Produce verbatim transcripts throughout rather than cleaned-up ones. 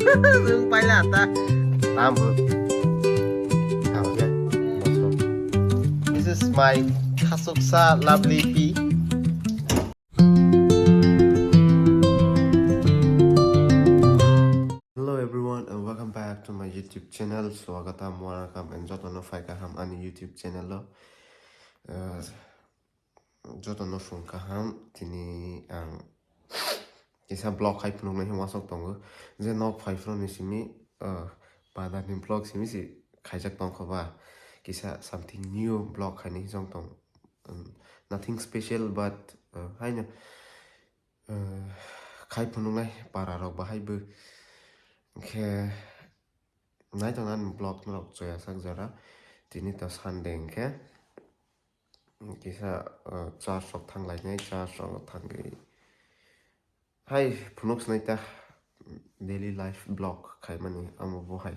Nwng paila ta. Tambo. This is my khasuksa lovely pea. Hello everyone and welcome back to my YouTube channel. Swagatam, welcome and jotono phai kaham ani YouTube channel o. Uh, Jotono phung kaham, tini ang kisa vlog khai phunuknai hwnwi wasok tongo. Je nok phai phunukni simi, uh, padani vlog simi si khaijak tongkha ba. Kisa something new vlog khainai hwnwi tong. Um, nothing special but, uh, haino, uh, khai phunuknai para rok bahai bo. Hwnkhe nai tongna ani vlog norok choya sak jora. Tini to Sunday hwnkhe. Kisa, uh, church rok thang lainai, church rok thangwi hai phunuk swnai ta daily life vlog khaimani amo bo hai.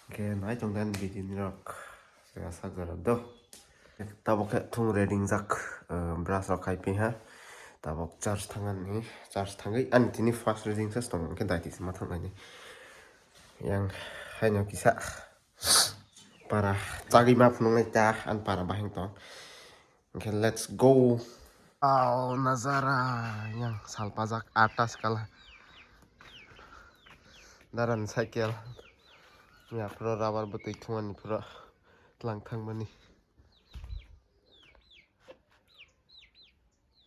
Hwnkhe nai tong dan video ni rok sak jora do. Tabok khe thung reading jak, uh, brush rok khai piha. Tabok church thangani, church thangwi ani tini first reading se tong hwnkhe daiti se ma thang lainai. Yang haino kisa. Para chagwi ma phunuknai ta, an para bahing tong. Hwnkhe let's go. Wow, nazara yang salpajak atta skala. Daran cycle. Ya, phuro rubber bwtwi thumani phuro tlang thangmani.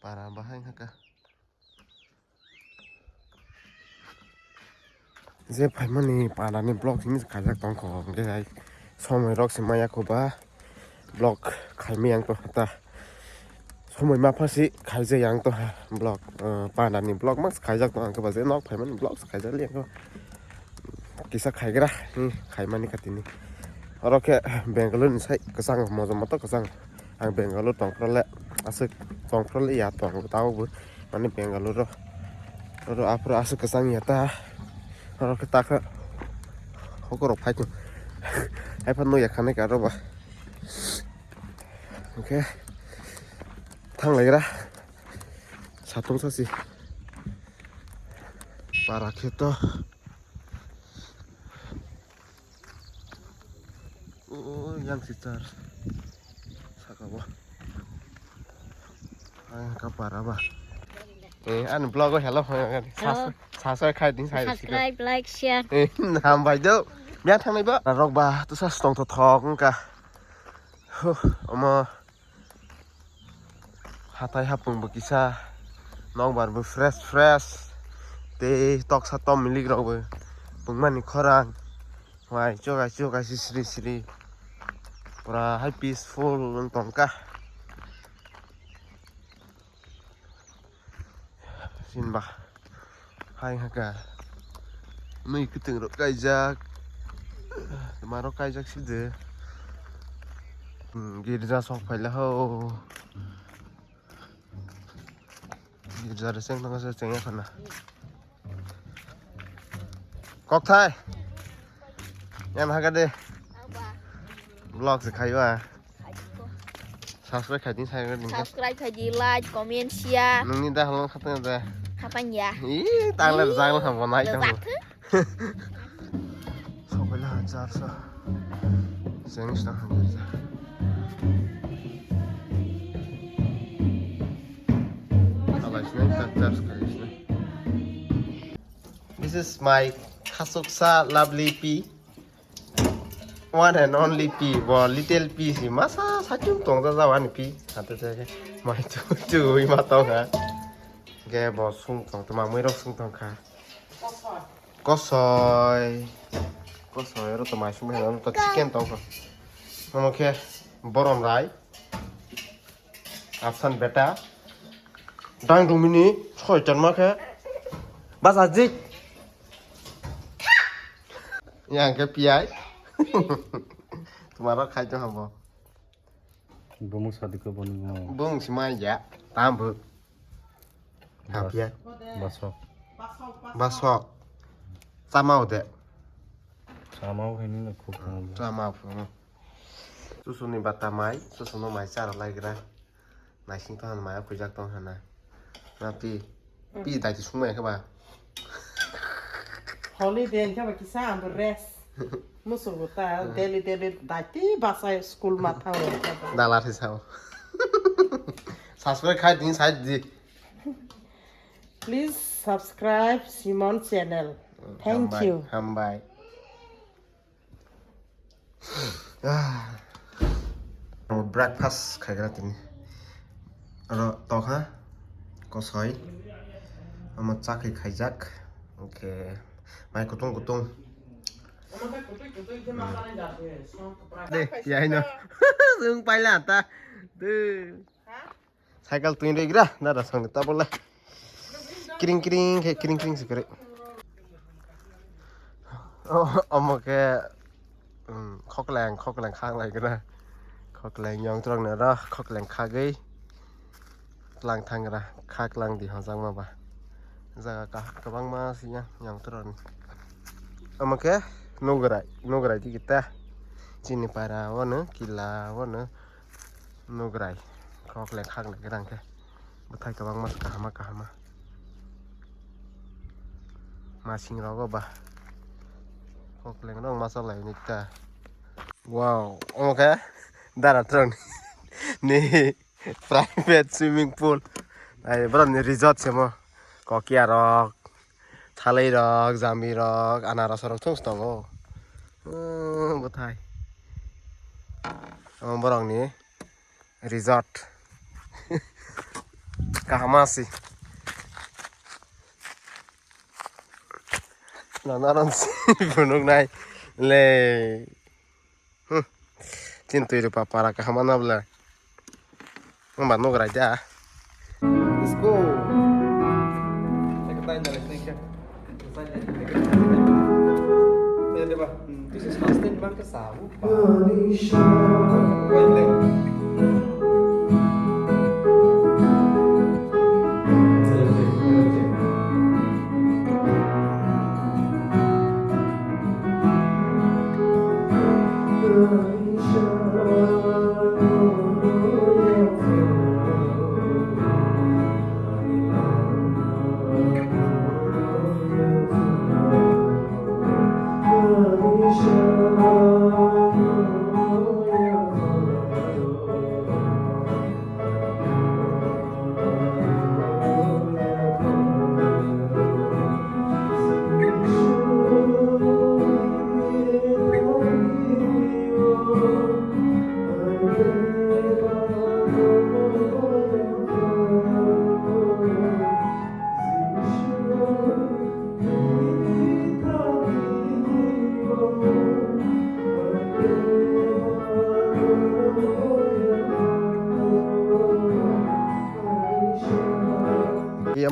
Para bahai haka. Je phaimani parani vlog simi khaijak tongkho, hwnkhe hai somoi rok se maya kho ba vlog khaimai ang tongkha ta. Somoi ma phasi khaijak ang tongkha vlog, uh, parani vlog mas khaijak tong ang khe ba je nok phaimani vlog se khaijak li ang khe. Kisa khaigra, hmm, khaimani kha tini. Oro khe Bangalore ni sai kwchang, mojo moto kwchang. Ang Bangalore tongphro le, aswk tongphro le ya tong, tao bo. Mane Bangalore ro. Oro aphro aswk kwchang ya ta. Oro khe ta khe hokorok phai tong. Hai phano ya khanai ka ro ba. Hwnkhe thang lai gra. Satung sasi. Para khe to. O, yang si char. Saka bo. Ang ka para ba. Eh, an vlog o hello. Hello. Subscribe khai ding sai. Subscribe, like, share. Eh, ham bai do. Bia thang nai ba. Rok ba tu sa stong tho thok ka. Huh, omo. Hathai hapung bo kisa, nokbar bo fresh fresh, tei toksa tom milik rok bo pungmani khorang, wai chokai chokai si sri sri, pura hai peaceful wng tongkha. Sinba. Hai haka. Nui kwtwng rok kaijak. Tma rok kaijak side. Hmm, girja sok phaila ho. Girja re cheng tong se cheng ya khana. Kokthai. Yan haka de. Vlog se khaiwa. Subscribe khai din, subscribe din. Subscribe khai di, like, comment, share. Nungni da halong khatang da. Khatang ya. Ih, tang le jang le bo nai tang. Sok le hajar sa. Jeng sa hajar sa. Alai sini tak tak sekali sini. This is my khasuksa lovely pea. One and only pea, bo little pea si masa satung tong ja ja ani pea. Hate te mai tu tu i ma tong ha. Ge bo sung tong, tma mui rok sung tong kha. Kosoi. Kosoi ro to mai sung ha, to chicken tong kha. Omo khe borom rai. Apsan beta. Dang dungmini soi tanma khe. Bas ajik. Yang khe piyai. Tumaro khai to habo. Bomu sadi ko boni mo. Bung simai ya. Tam bu. Ha piyai. Basok. Basok. Sama ode. Sama hini na khuk. Sama khuk. Susuni bata mai, susuno mai chara laigra. Naising tong hana maya khuijak tong hana. Na pi, pi dai ti sungmaya khe ba. Holiday hwnkhe ba kisa ang bo rest. Musugo ta daily daily daiti bachai school ma thango. Dalar hisao. Subscribe khai din sai di. Please subscribe Simon channel. Thank you. Hambai. Breakfast khaigra tini. Aro tokha kosoi. Omo chakri khaijak. Oke. Mai kutung kutung. De, ya ino. Sung paila ta. De. Cycle twi rwi gra, nara song ta bole. Kring kring khe kring kring se kre. Oh, omo khe, um, khokleng, khokleng khang lai gra. Khokleng yong trong na ra, khokleng khagwi. Tlang thang gra, kha klang di hojang ma ba. Jaga ka, kabang ma si ya, yong trong. Omo khe nugrai, nugrai di kita. Chini para wano, kila wano. Nugrai, khokleng khakleng rang khe. Bwthai kwbangma kahama kahama. Masing rogo ba. Khokleng rok ma chalai ni ta. Wow, omo khe dara tron ni private swimming pool. Ai, bro ni resort se mo. Kokia rok, thalai rok, jambi rok, anaros rok thung tongo. Hmm, bwthai. Omo borok ni resort. Kaham asi. Nanaron si phunuk nai le. Hmm. Chin twi rupa para kaham ana bla. Mamba nugrai da. Let's go. This is first time bang ka sabu.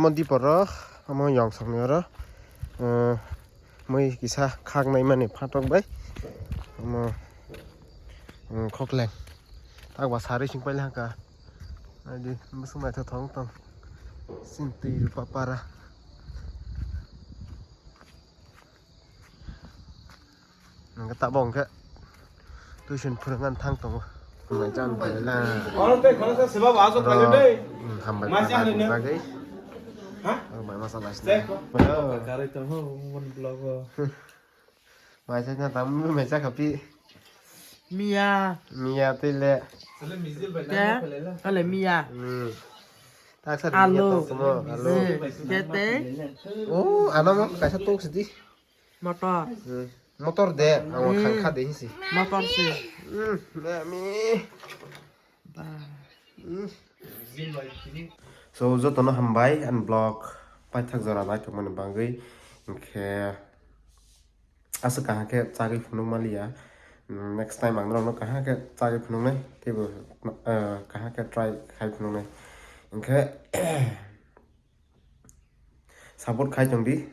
Amo dipor rok, amo yong song ni oro, eh, mui kisa khak nai mani phatok bai, amo, mm, khokleng, tak ba sari sing pai laka, adi bwswng naithothok wng tong, sintwi rupa para. Hwnkhe tabok hwnkhe tuition phwrwngna thang tongo. Mai chan phaila. Oro tei khoroksa seba bo aswk paikha tei. Hmm, hambai masi phaila ani no. Bagwi. Ha? Oh, mai masa last. Tei na. Ko. Oh. Karwi tong ho, mon vlog o. Mai sa na tam, mai sa kapi. Miya. Miya tei le. Te, ale miya. Hmm. Tak sa. Alu. Miya tok tongmo, alu. Hmm, kete. Oh, ano mo kaisa tok sidi. Motor. Hmm. Motor de, ang hmm. Khang kha de hinsi. Motor se. Hmm, de mi. Ba. Hmm. So, jotono hambai, ani vlog paithak jora naithokmani bagwi. Hinkhe aswk kaham khe chagwi phunuk maliya. Hmm, next time ang norokno kaham khe chagwi phunuknai, teibo, eh, kaham khe try khai phunuknai. Hinkhe, support khai tong di.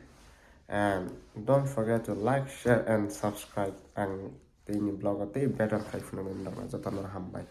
And don't forget to like, share and subscribe. Ang tini vlog o tei better khai phunuknai norokno jotono hambai.